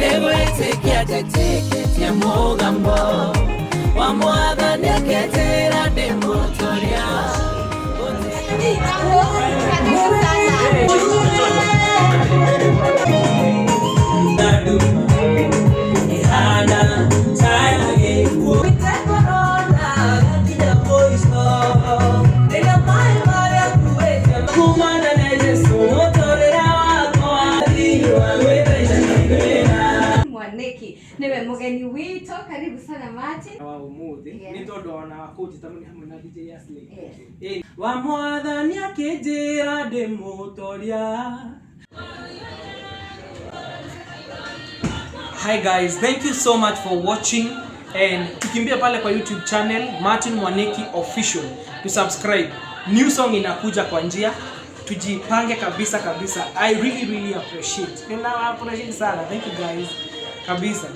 Nĩgwĩtĩkia njĩtĩkĩtie mũgambo wa mwathani akĩnjĩra ndĩmũtũria. Mwaniki niwe mugeni witũ, karibu sana Martin. Wa umuthi nĩ tondũ ona wa kũnjĩta mũno hamwe na DJ Aslay. Ĩ, wa mwathani akĩnjĩra ndĩmũtoria. Hi guys, thank you so much for watching and tukimbia pale kwa YouTube channel Martin Mwaniki Official to subscribe. New song inakuja kwa njia, tujipange kabisa kabisa. I really really appreciate. Nina appreciate sana. Thank you guys. Kabisa.